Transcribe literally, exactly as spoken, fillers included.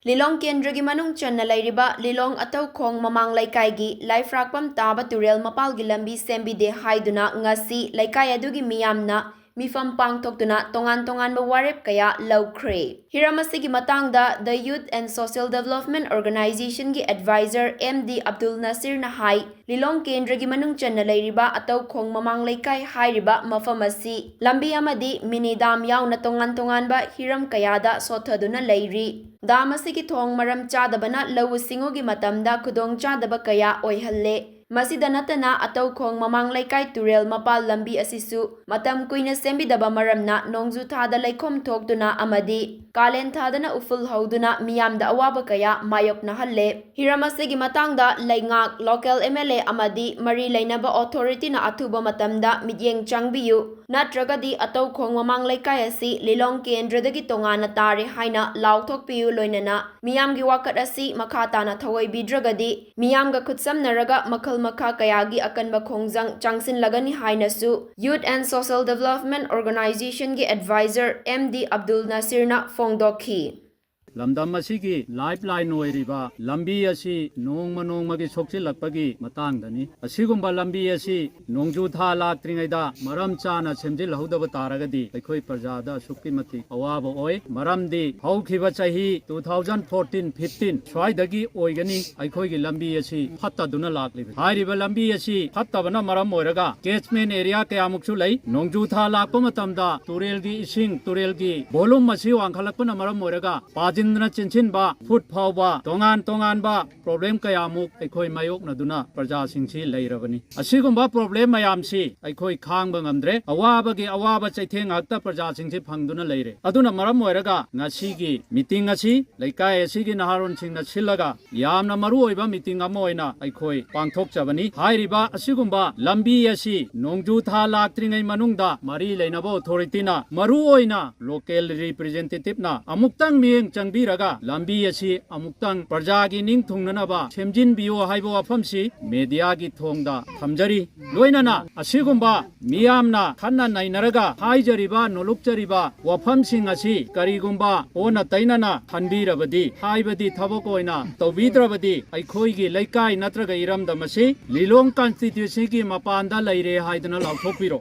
ꯂꯤꯂꯣꯡ ꯀꯦꯟꯗ꯭ꯔꯒꯤ ꯃꯅꯨꯡ ꯆꯟꯅ ꯂꯩꯔꯤꯕ ꯂꯤꯂꯣꯡ ꯑꯇꯧꯈꯣꯡ ꯃꯃꯥꯡ ꯂꯩꯀꯥꯏꯒꯤ ꯂꯥꯏꯐ꯭ꯔꯥꯛꯄꯝ ꯇꯥꯕ ꯇꯨꯔꯦꯜ ꯃꯄꯥꯜꯒꯤ ꯂꯝꯕꯤ ꯁꯦꯝꯕꯤꯗꯦ ꯍꯥꯏꯗꯨꯅ ꯉꯁꯤ ꯂꯩꯀꯥꯏ ꯑꯗꯨꯒꯤ ꯃꯤꯌꯥꯝꯅ ꯃꯤꯐꯝ ꯄꯥꯡꯊꯣꯛꯇꯨꯅ ꯇꯣꯉꯥꯟ ꯇꯣꯉꯥꯟꯕ ꯋꯥꯔꯦꯞ ꯀꯌꯥ ꯂꯧꯈ꯭ꯔꯦ꯫ ꯍꯤꯔꯝ ꯑꯁꯤꯒꯤ ꯃꯇꯥꯡꯗ The Youth and Social Development Organizationꯒꯤ advisor M D Abdul ꯅꯁꯤꯔꯅ ꯍꯥꯏ, ꯂꯤꯂꯣꯡ ꯀꯦꯟꯗ꯭ꯔꯒꯤ ꯃꯅꯨꯡ ꯆꯟꯅ ꯂꯩꯔꯤꯕ ꯑꯇꯧꯈꯣꯡ ꯃꯃꯥꯡ ꯂꯩꯀꯥꯏ ꯍꯥꯏꯔꯤꯕ ꯃꯐꯝ ꯑꯁꯤ ꯂꯝꯕꯤ ꯑꯃꯗꯤ ꯃꯤꯅꯤ ꯗꯥꯝ ꯌꯥꯎꯅ ꯇꯣꯉꯥꯟ ꯇꯣꯉꯥꯟꯕ ꯍꯤꯔꯝ ꯀꯌꯥꯗ ꯁꯣꯠꯊꯗꯨꯅ ꯂꯩꯔꯤ꯫ ꯗꯥꯝ ꯑꯁꯤꯒꯤ ꯊꯣꯡ ꯃꯔꯝ ꯆꯥꯗꯕꯅ ꯂꯧꯎ ꯁꯤꯡꯎꯒꯤ ꯃꯇꯝꯗ ꯈꯨꯗꯣꯡ ꯆꯥꯗꯕ ꯀꯌꯥ ꯑꯣꯏꯍꯜꯂꯦ꯫ ꯃꯁꯤꯗ ꯅꯠꯇꯅ ꯑꯇꯧꯈꯣꯡ ꯃꯃꯥꯡ ꯂꯩꯀꯥꯏ ꯇꯨꯔꯦꯜ ꯃꯄꯥꯜ ꯂꯝꯕꯤ ꯑꯁꯤꯁꯨ ꯃꯇꯝ ꯀꯨꯏꯅ ꯁꯦꯝꯕꯤꯗꯕ ꯃꯔꯝꯅ ꯅꯣꯡꯖꯨ ꯊꯥꯗ ꯂꯩꯈꯣꯝ ꯊꯣꯛꯇꯨꯅ ꯑꯃꯗꯤ ꯀꯥꯂꯦꯟ ꯊꯥꯗꯅ ꯎꯐꯨꯜ ꯍꯧꯗꯨꯅ ꯃꯤꯌꯥꯝꯗ ꯑꯋꯥꯕ ꯀꯌꯥ ꯃꯥꯌꯣꯛꯅꯍꯜꯂꯦ꯫ ꯍꯤꯔꯝ ꯑꯁꯤꯒꯤ ꯃꯇꯥꯡꯗ ꯂꯩꯉꯥꯛ, local M L A ꯑꯃꯗꯤ ꯃꯔꯤ ꯂꯩꯅꯕ authorityꯅ ꯑꯊꯨꯕ ꯃꯇꯝꯗ ꯃꯤꯠꯌꯦꯡ ꯆꯪꯕꯤꯌꯨ, ꯅꯠꯇ꯭ꯔꯒꯗꯤ ꯑꯇꯧꯈꯣꯡ ꯃꯃꯥꯡ ꯂꯩꯀꯥꯏ ꯑꯁꯤ ꯂꯤꯂꯣꯡ ꯀꯦꯟꯗ꯭ꯔꯗꯒꯤ ꯇꯣꯉꯥꯟꯅ ꯇꯥꯔꯦ ꯍꯥꯏꯅ ꯂꯥꯎꯊꯣꯛꯄꯤꯌꯨ, ꯂꯣꯏꯅꯅ ꯃꯤꯌꯥꯝꯒꯤ ꯋꯥꯀꯠ ꯑꯁꯤ ꯃꯈꯥ ꯇꯥꯅ ꯊꯧꯑꯣꯏꯕꯤꯗ꯭ꯔꯒꯗꯤ ꯃꯤꯌꯥꯝꯒ ꯈꯨꯠꯁꯝꯅꯔꯒ ꯃꯈꯜ ꯃꯈꯥ ꯀꯌꯥꯒꯤ ꯑꯀꯟꯕ ꯈꯣꯡꯖꯪ ꯆꯪꯁꯤꯜꯂꯒꯅꯤ ꯍꯥꯏꯅꯁꯨ Youth and Social Development Organizationꯒꯤ advisor M D Abdul ꯅꯁꯤꯔꯅ ꯐꯣꯡꯗꯣꯛꯈꯤ꯫ ꯂꯝꯗꯝ ꯑꯁꯤꯒꯤ lifeline ꯑꯣꯏꯔꯤꯕ ꯂꯝꯕꯤ ꯑꯁꯤ ꯅꯣꯡꯃ ꯅꯣꯡꯃꯒꯤ ꯁꯣꯛꯆꯤꯜꯂꯛꯄꯒꯤ ꯃꯇꯥꯡꯗꯅꯤ꯫ ꯑꯁꯤꯒꯨꯝꯕ ꯂꯝꯕꯤ ꯑꯁꯤ ꯅꯣꯡꯖꯨ ꯊꯥ ꯂꯥꯛꯇ꯭ꯔꯤꯉꯩꯗ ꯃꯔꯝ ꯆꯥꯅ ꯁꯦꯝꯖꯤꯜꯍꯧꯗꯕ ꯇꯥꯔꯒꯗꯤ ꯑꯩꯈꯣꯏ ꯄ꯭ꯔꯖꯥꯗ ꯑꯁꯨꯛꯀꯤ ꯃꯇꯤꯛ ꯑꯋꯥꯕ ꯑꯣꯏ꯫ ꯃꯔꯝꯗꯤ ꯍꯧꯈꯤꯕ ꯆꯍꯤ two thousand fourteen fifteen ꯁ꯭ꯋꯥꯏꯗꯒꯤ ꯑꯣꯏꯒꯅꯤ ꯑꯩꯈꯣꯏꯒꯤ ꯂꯝꯕꯤ ꯑꯁꯤ ꯐꯠꯇꯗꯨꯅ ꯂꯥꯛꯂꯤꯕ꯫ ꯍꯥꯏꯔꯤꯕ ꯂꯝꯕꯤ ꯑꯁꯤ ꯐꯠꯇꯕꯅ ꯃꯔꯝ ꯑꯣꯏꯔꯒ catchment area ꯀꯌꯥꯃꯨꯛꯁꯨ ꯂꯩ꯫ ꯅꯣꯡꯖꯨ ꯊꯥ ꯂꯥꯛꯄ ꯃꯇꯝꯗ ꯇꯨꯔꯦꯜꯒꯤ ꯏꯁꯤꯡ, ꯇꯨꯔꯦꯜꯒꯤ volume ꯑꯁꯤ ꯋꯥꯡꯈꯠꯂꯛꯄꯅ ꯃꯔꯝ ꯑꯣꯏꯔꯒ ꯄꯥꯖꯤꯟꯗꯅ ꯆꯦꯟꯁꯤꯟꯕ, ꯐꯨꯠ ꯐꯥꯎꯕ, ꯇꯣꯉꯥꯟ ꯇꯣꯉꯥꯟꯕ problem ꯀꯌꯥꯃꯨꯛ ꯑꯩꯈꯣꯏ ꯃꯥꯌꯣꯛꯅꯗꯨꯅ ꯄ꯭ꯔꯖꯥꯁꯤꯡꯁꯤ ꯂꯩꯔꯕꯅꯤ꯫ ꯑꯁꯤꯒꯨꯝꯕ problem ꯃꯌꯥꯝꯁꯤ ꯑꯩꯈꯣꯏ ꯈꯥꯡꯕ ꯉꯝꯗ꯭ꯔꯦ꯫ ꯑꯋꯥꯕꯒꯤ ꯑꯋꯥꯕ ꯆꯩꯊꯦꯡ ꯉꯥꯛꯇ ꯄ꯭ꯔꯖꯥꯁꯤꯡꯁꯤ ꯐꯪꯗꯨꯅ ꯂꯩꯔꯦ꯫ ꯑꯗꯨꯅ ꯃꯔꯝ ꯑꯣꯏꯔꯒ ꯉꯁꯤꯒꯤ meeting ꯑꯁꯤ, ꯂꯩꯀꯥꯏ ꯑꯁꯤꯒꯤ ꯅꯍꯥꯔꯣꯜꯁꯤꯡꯅ ꯁꯤꯜꯂꯒ ꯌꯥꯝꯅ ꯃꯔꯨ ꯑꯣꯏꯕ meeting ꯑꯃ ꯑꯣꯏꯅ ꯑꯩꯈꯣꯏ ꯄꯥꯡꯊꯣꯛꯆꯕꯅꯤ꯫ ꯍꯥꯏꯔꯤꯕ ꯑꯁꯤꯒꯨꯝꯕ ꯂꯝꯕꯤ ꯑꯁꯤ ꯅꯣꯡꯖꯨ ꯊꯥ ꯂꯥꯛꯇ꯭ꯔꯤꯉꯩ ꯃꯅꯨꯡꯗ ꯃꯔꯤ ꯂꯩꯅꯕ authorityꯅ, ꯃꯔꯨ ꯑꯣꯏꯅ local representativeꯅ ꯑꯃꯨꯛꯇꯪ ꯃꯤꯠꯌꯦꯡ ꯆꯪ ꯈꯪꯕꯤꯔꯒ ꯂꯝꯕꯤ ꯑꯁꯤ ꯑꯃꯨꯛꯇꯪ ꯄ꯭ꯔꯖꯥꯒꯤ ꯅꯤꯡ ꯊꯨꯡꯅꯅꯕ ꯁꯦꯝꯖꯤꯟꯕꯤꯌꯨ ꯍꯥꯏꯕ ꯋꯥꯐꯝꯁꯤ ꯃꯦꯗꯤꯌꯥꯒꯤ ꯊꯣꯡꯗ ꯊꯝꯖꯔꯤ꯫ ꯂꯣꯏꯅꯅ ꯑꯁꯤꯒꯨꯝꯕ ꯃꯤꯌꯥꯝꯅ ꯈꯟꯅ ꯅꯩꯅꯔꯒ ꯍꯥꯏꯖꯔꯤꯕ, ꯅꯣꯂꯨꯛꯆꯔꯤꯕ ꯋꯥꯐꯝꯁꯤꯡ ꯑꯁꯤ ꯀꯔꯤꯒꯨꯝꯕ ꯑꯣꯟꯅ ꯇꯩꯅꯅ ꯈꯟꯕꯤꯔꯕꯗꯤ, ꯍꯥꯏꯕꯗꯤ ꯊꯕꯛ ꯑꯣꯏꯅ ꯇꯧꯕꯤꯗ꯭ꯔꯕꯗꯤ, ꯑꯩꯈꯣꯏꯒꯤ ꯂꯩꯀꯥꯏ ꯅꯠꯇ꯭ꯔꯒ ꯏꯔꯝꯗꯝ ꯑꯁꯤ ꯂꯤꯂꯣꯡ ꯀꯟꯁꯇꯤꯇ꯭ꯌꯨꯟꯁꯤꯒꯤ ꯃꯄꯥꯟꯗ ꯂꯩꯔꯦ ꯍꯥꯏꯗꯨꯅ ꯂꯥꯎꯊꯣꯛꯄꯤꯔꯣ꯫